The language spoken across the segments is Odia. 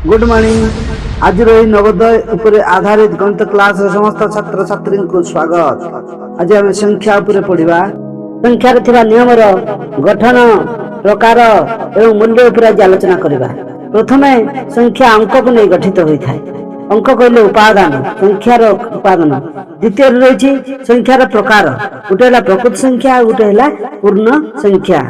Good morning. ଆଜିର ଏହି ନବୋଦୟ ଉପରେ ଆଧାରିତ ଗଣିତ କ୍ଲାସରେ ସମସ୍ତ ଛାତ୍ରଛାତ୍ରୀଙ୍କୁ ସ୍ୱାଗତ। ଆଜି ଆମେ ସଂଖ୍ୟା ଉପରେ ପଢିବା। ସଂଖ୍ୟାରେ ଥିବା ନିୟମର ଗଠନ, ପ୍ରକାର ଏବଂ ମୂଲ୍ୟ ଉପରେ ଆଜି ଆଲୋଚନା କରିବା। ପ୍ରଥମେ, ସଂଖ୍ୟା ଅଙ୍କକୁ ନେଇ ଗଠିତ ହୋଇଥାଏ। ଅଙ୍କ କହିଲେ ଉପାଦାନ, ସଂଖ୍ୟାର ଉପାଦାନ। ଦ୍ୱିତୀୟରେ ରହିଛି ସଂଖ୍ୟାର ପ୍ରକାର। ଗୋଟେ ହେଲା ପ୍ରକୃତ ସଂଖ୍ୟା, ଆଉ ଗୋଟେ ହେଲା ପୂର୍ଣ୍ଣ ସଂଖ୍ୟା,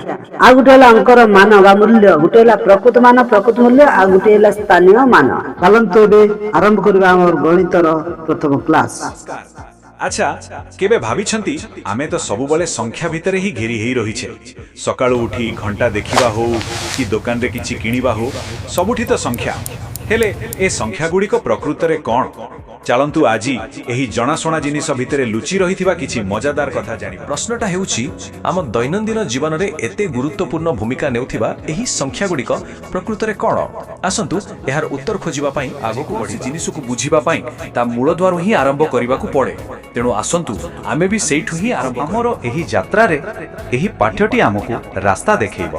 ଆଉ ଗୋଟେ ହେଲା ଅଙ୍କର ମାନ ବା ମୂଲ୍ୟ। ଗୋଟେ ହେଲା ପ୍ରକୃତ ମାନ, ପ୍ରକୃତ ମୂଲ୍ୟ, ଆଉ ଗୋଟେ ହେଲା ସ୍ଥାନୀୟ ମାନ। ଚାଲନ୍ତୁ, ଏବେ ଆରମ୍ଭ କରିବା ଆମର ଗଣିତର ପ୍ରଥମ କ୍ଲାସ। ଆଚ୍ଛା, କେବେ ଭାବିଛନ୍ତି, ଆମେ ତ ସବୁବେଳେ ସଂଖ୍ୟା ଭିତରେ ହିଁ ଘେରି ହେଇ ରହିଛେ? ସକାଳୁ ଉଠି ଘଣ୍ଟା ଦେଖିବା ହଉ କି ଦୋକାନରେ କିଛି କିଣିବା ହଉ, ସବୁଠି ତ ସଂଖ୍ୟା। ହେଲେ ଏ ସଂଖ୍ୟା ଗୁଡ଼ିକ ପ୍ରକୃତରେ କ'ଣ? ଚାଲନ୍ତୁ, ଆଜି ଏହି ଜଣାଶୁଣା ଜିନିଷ ଭିତରେ ଲୁଚି ରହିଥିବା କିଛି ମଜାଦାର କଥା ଜାଣିବା। ପ୍ରଶ୍ନଟା ହେଉଛି, ଆମ ଦୈନନ୍ଦିନ ଜୀବନରେ ଏତେ ଗୁରୁତ୍ୱପୂର୍ଣ୍ଣ ଭୂମିକା ନେଉଥିବା ଏହି ସଂଖ୍ୟାଗୁଡ଼ିକ ପ୍ରକୃତରେ କ'ଣ? ଆସନ୍ତୁ, ଏହାର ଉତ୍ତର ଖୋଜିବା ପାଇଁ ଆଗକୁ ବଢ଼ିବା। ଜିନିଷକୁ ବୁଝିବା ପାଇଁ ତା ମୂଳଦୁଆରୁ ହିଁ ଆରମ୍ଭ କରିବାକୁ ପଡ଼େ। ତେଣୁ ଆସନ୍ତୁ, ଆମେ ବି ସେଇଠୁ ହିଁ ଆରମ୍ଭ କରିବା। ଆମର ଏହି ଯାତ୍ରାରେ ଏହି ପାଠ୍ୟଟି ଆମକୁ ରାସ୍ତା ଦେଖେଇବ।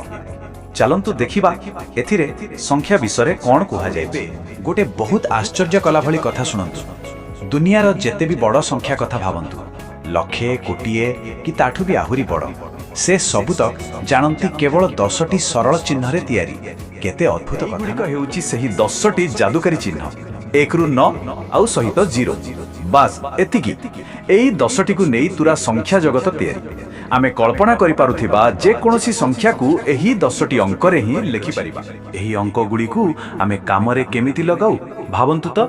ଚାଲନ୍ତୁ ଦେଖିବା, ଏଥିରେ ସଂଖ୍ୟା ବିଷୟରେ କ'ଣ କୁହାଯାଇଛି। ଗୋଟେ ବହୁତ ଆଶ୍ଚର୍ଯ୍ୟ କଲା ଭଳି କଥା ଶୁଣନ୍ତୁ। ଦୁନିଆର ଯେତେ ବି ବଡ଼ ସଂଖ୍ୟା କଥା ଭାବନ୍ତୁ, ଲକ୍ଷେ, କୋଟିଏ କି ତାଠୁ ବି ଆହୁରି ବଡ଼, ସେ ସବୁତକ ଜାଣନ୍ତି କେବଳ 10ଟି ସରଳ ଚିହ୍ନରେ ତିଆରି। କେତେ ଅଦ୍ଭୁତ କଥା! ଏଗୁଡ଼ିକ ହେଉଛି ସେହି 10ଟି ଯାଦୁକାରୀ ଚିହ୍ନ, 1ରୁ 9 ଆଉ ସହିତ 0। ବାସ୍, ଏତିକି। ଏଇ 10ଟିକୁ ନେଇ ପୁରା ସଂଖ୍ୟା ଜଗତ ତିଆରି। ଆମେ କଳ୍ପନା କରିପାରୁଥିବା ଯେକୌଣସି ସଂଖ୍ୟାକୁ ଏହି 10ଟି ଅଙ୍କରେ ହିଁ ଲେଖିପାରିବା। ଏହି ଅଙ୍କଗୁଡ଼ିକୁ ଆମେ କାମରେ କେମିତି ଲଗାଉ, ଭାବନ୍ତୁ ତ।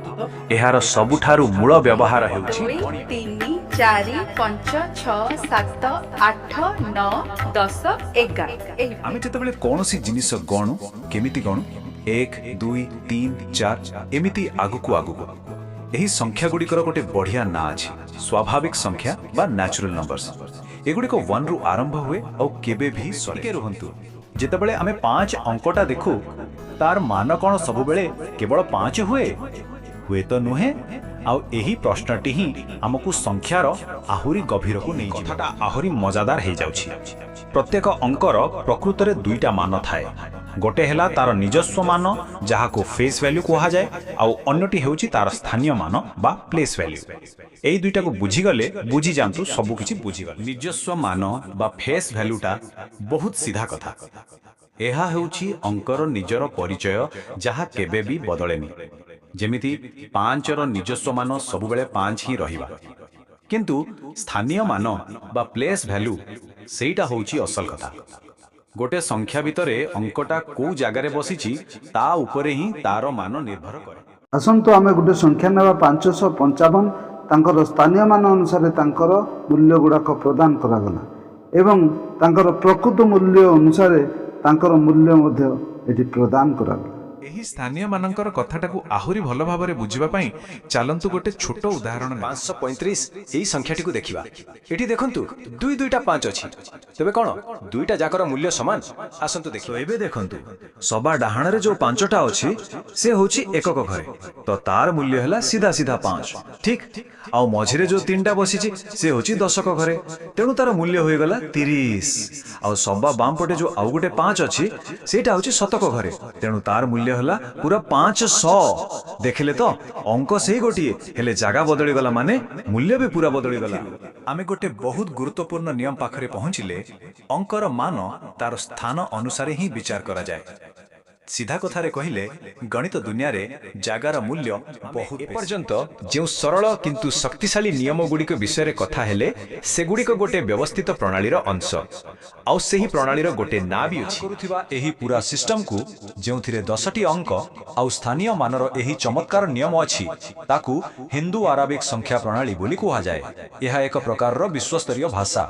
ଏହାର ସବୁଠାରୁ ମୂଳ ବ୍ୟବହାର ହେଉଛି 2, 3, 4, 5, 6, 7, 8, 9, 10, 11 ଏହି ଆମେ ଯେତେବେଳେ କୌଣସି ଜିନିଷ ଗଣୁ, କେମିତି ଗଣୁ? 1, 2, 3, 4, ଏମିତି ଆଗକୁ ଆଗକୁ। ଏହି ସଂଖ୍ୟା ଗୁଡ଼ିକର ଗୋଟେ ବଢ଼ିଆ ନାଁ ଅଛି, ସ୍ୱାଭାବିକ ସଂଖ୍ୟା ବା ନ୍ୟାଚୁରାଲ ନମ୍ବର୍ସ। ଏଗୁଡ଼ିକ 1ରୁ ଆରମ୍ଭ ହୁଏ ଆଉ କେବେ ବି ସରେ। ରୁହନ୍ତୁ, ଯେତେବେଳେ ଆମେ 5 ଅଙ୍କଟା ଦେଖୁ, ତାର ମାନ କ'ଣ ସବୁବେଳେ କେବଳ 5 ହୁଏ? ହୁଏତ ନୁହେଁ। ଆଉ ଏହି ପ୍ରଶ୍ନଟି ହିଁ ଆମକୁ ସଂଖ୍ୟାର ଆହୁରି ଗଭୀରକୁ ନେଇଯିବ। କଥାଟା ଆହୁରି ମଜାଦାର ହେଇଯାଉଛି। ପ୍ରତ୍ୟେକ ଅଙ୍କର ପ୍ରକୃତରେ ଦୁଇଟା ମାନ ଥାଏ। ଗୋଟେ ହେଲା ତାର ନିଜସ୍ୱ ମାନ, ଯାହାକୁ ଫେସ୍ ଭ୍ୟାଲ୍ୟୁ କୁହାଯାଏ, ଆଉ ଅନ୍ୟଟି ହେଉଛି ତାର ସ୍ଥାନୀୟ ମାନ ବା ପ୍ଲେସ୍ ଭ୍ୟାଲ୍ୟୁ। ଏଇ ଦୁଇଟାକୁ ବୁଝିଗଲେ, ବୁଝିଯାଆନ୍ତୁ, ସବୁକିଛି ବୁଝିଗଲେ। ନିଜସ୍ୱ ମାନ ବା ଫେସ୍ ଭ୍ୟାଲ୍ୟୁଟା ବହୁତ ସିଧା କଥା। ଏହା ହେଉଛି ଅଙ୍କର ନିଜର ପରିଚୟ, ଯାହା କେବେ ବି ବଦଳେନି। ଯେମିତି 5ର ନିଜସ୍ୱ ମାନ ସବୁବେଳେ 5 ହିଁ ରହିବା। କିନ୍ତୁ ସ୍ଥାନୀୟ ମାନ ବା ପ୍ଲେସ୍ ଭ୍ୟାଲ୍ୟୁ, ସେଇଟା ହେଉଛି ଅସଲ କଥା। ଗୋଟେ ସଂଖ୍ୟା ଭିତରେ ଅଙ୍କଟା କୋଉ ଜାଗାରେ ବସିଛି, ତା ଉପରେ ହିଁ ତାର ମାନ ନିର୍ଭର କରେ। ଆସନ୍ତୁ, ଆମେ ଗୋଟେ ସଂଖ୍ୟା ନେବା, 555। ତାଙ୍କର ସ୍ଥାନୀୟ ମାନ ଅନୁସାରେ ତାଙ୍କର ମୂଲ୍ୟ ଗୁଡ଼ାକ ପ୍ରଦାନ କରାଗଲା ଏବଂ ତାଙ୍କର ପ୍ରକୃତ ମୂଲ୍ୟ ଅନୁସାରେ ତାଙ୍କର ମୂଲ୍ୟ ମଧ୍ୟ ଏଠି ପ୍ରଦାନ କରାଗଲା। ଏହି ସ୍ଥାନୀୟ ମାନଙ୍କର କଥାଟାକୁ ଆହୁରି ଭଲ ଭାବରେ ବୁଝିବା ପାଇଁ ଚାଲନ୍ତୁ, ଗୋଟେ ଛୋଟ ଉଦାହରଣ ନେବା। 535, ଏଇ ସଂଖ୍ୟାଟିକୁ ଦେଖିବା। ଏଠି ଦେଖନ୍ତୁ, ଦୁଇ ଦୁଇଟା 5 ଅଛି। ତେବେ କ'ଣ ଦୁଇଟା ଯାକର ମୂଲ୍ୟ ସମାନ? ଆସନ୍ତୁ ଦେଖିବା। ତ ଏବେ ଦେଖନ୍ତୁ, ସବା ଡାହାଣରେ ଯୋଉ 5ଟା ଅଛି, ସେ ହେଉଛି ଏକକ ଘରେ। ତ ତାର ମୂଲ୍ୟ ହେଲା ସିଧା ସିଧା 5, ଠିକ? ଆଉ ମଝିରେ ଯୋଉ 3ଟା ବସିଛି, ସେ ହେଉଛି ଦଶକ ଘରେ। ତେଣୁ ତାର ମୂଲ୍ୟ ହୋଇଗଲା 30। ଆଉ ସବା ବାମ ପଟେ ଯୋଉ ଆଉ ଗୋଟେ 5 ଅଛି, ସେଇଟା ହେଉଛି ଶତକ ଘରେ। ତେଣୁ ତାର ମୂଲ୍ୟ ହେଲା ପୁରା 500। ଦେଖିଲେ ତ, ଅଙ୍କ ସେଇ ଗୋଟିଏ, ହେଲେ ଜାଗା ବଦଳିଗଲା ମାନେ ମୂଲ୍ୟ ବି ପୁରା ବଦଳିଗଲା। ଆମେ ଗୋଟେ ବହୁତ ଗୁରୁତ୍ୱପୂର୍ଣ୍ଣ ନିୟମ ପାଖରେ ପହଞ୍ଚିଲେ। ଅଙ୍କର ମାନ ତାର ସ୍ଥାନ ଅନୁସାରେ ହିଁ ବିଚାର କରାଯାଏ। ସିଧା କଥାରେ କହିଲେ, ଗଣିତ ଦୁନିଆରେ ଜାଗାର ମୂଲ୍ୟ ବହୁତ ବେଶୀ। ଏପର୍ଯ୍ୟନ୍ତ ଯେଉଁ ସରଳ କିନ୍ତୁ ଶକ୍ତିଶାଳୀ ନିୟମଗୁଡ଼ିକ ବିଷୟରେ କଥା ହେଲେ, ସେଗୁଡ଼ିକ ଗୋଟେ ବ୍ୟବସ୍ଥିତ ପ୍ରଣାଳୀର ଅଂଶ। ଆଉ ସେହି ପ୍ରଣାଳୀର ଗୋଟେ ନାଁ ବି ଅଛି। କରୁଥିବା ଏହି ପୁରା ସିଷ୍ଟମକୁ, ଯେଉଁଥିରେ 10ଟି ଅଙ୍କ ଆଉ ସ୍ଥାନୀୟ ମାନର ଏହି ଚମତ୍କାର ନିୟମ ଅଛି, ତାକୁ ହିନ୍ଦୁ ଆରାବିକ ସଂଖ୍ୟା ପ୍ରଣାଳୀ ବୋଲି କୁହାଯାଏ। ଏହା ଏକ ପ୍ରକାରର ବିଶ୍ୱସ୍ତରୀୟ ଭାଷା,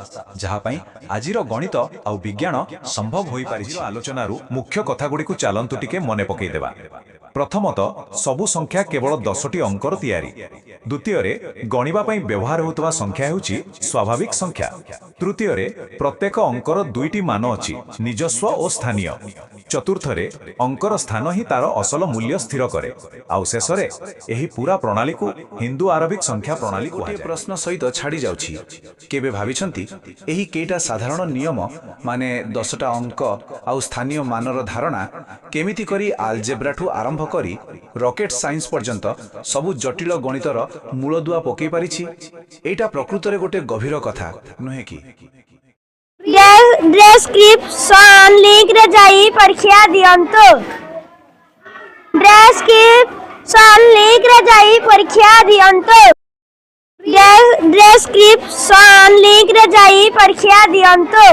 ଯାହା ପାଇଁ ଆଜିର ଗଣିତ ଆଉ ବିଜ୍ଞାନ ସମ୍ଭବ ହୋଇପାରିଛି। ଆଲୋଚନାରୁ ମୁଖ୍ୟ କଥାଗୁଡ଼ିକୁ ଚାଲନ୍ତୁ ଟିକେ ମନେ ପକେଇଦେବା। ପ୍ରଥମତଃ, ସବୁ ସଂଖ୍ୟା କେବଳ 10ଟି ଅଙ୍କର ତିଆରି। ଦ୍ୱିତୀୟରେ, ଗଣିବା ପାଇଁ ବ୍ୟବହାର ହେଉଥିବା ସଂଖ୍ୟା ହେଉଛି ସ୍ୱାଭାବିକ ସଂଖ୍ୟା। ତୃତୀୟରେ, ପ୍ରତ୍ୟେକ ଅଙ୍କର ଦୁଇଟି ମାନ ଅଛି, ନିଜସ୍ୱ ଓ ସ୍ଥାନୀୟ। ଚତୁର୍ଥରେ, ଅଙ୍କର ସ୍ଥାନ ହିଁ ତାର ଅସଲ ମୂଲ୍ୟ ସ୍ଥିର କରେ। ଆଉ ଶେଷରେ ଏହି ପୁରା ପ୍ରଣାଳୀକୁ ହିନ୍ଦୁ ଆରବିକ ସଂଖ୍ୟା ପ୍ରଣାଳୀ ଗୋଟିଏ କୁହାଯାଏ। ପ୍ରଶ୍ନ ସହିତ ଛାଡ଼ି ଯାଉଛି। କେବେ ଭାବିଛନ୍ତି, ଏହି କେଇଟା ସାଧାରଣ ନିୟମ, ମାନେ 10ଟା ଅଙ୍କ ଆଉ ସ୍ଥାନୀୟ ମାନର ଧାରଣା, କେମିତି କରି ଆଲଜେବ୍ରାଠୁ ଆରମ୍ଭ କରି ରକେଟ୍ ସାଇନ୍ସ ପର୍ଯ୍ୟନ୍ତ ସବୁ ଜଟିଳ ଗଣିତର ମୂଳଦୁଆ ପକେଇ ପାରିଛି? ଏଇଟା ପ୍ରକୃତରେ ଗୋଟେ ଗଭୀର କଥା ନୁହେଁ କି? ଡେସ୍କ୍ରିପସନ୍ ଲିଙ୍କରେ ଯାଇ ପରୀକ୍ଷା ଦିଅନ୍ତୁ। ଡେସ୍କ୍ରିପସନ୍ ଲିଙ୍କରେ ଯାଇ ପରୀକ୍ଷା ଦିଅନ୍ତୁ। ଡେସ୍କ୍ରିପସନ୍ ଲିଙ୍କରେ ଯାଇ ପରୀକ୍ଷା ଦିଅନ୍ତୁ।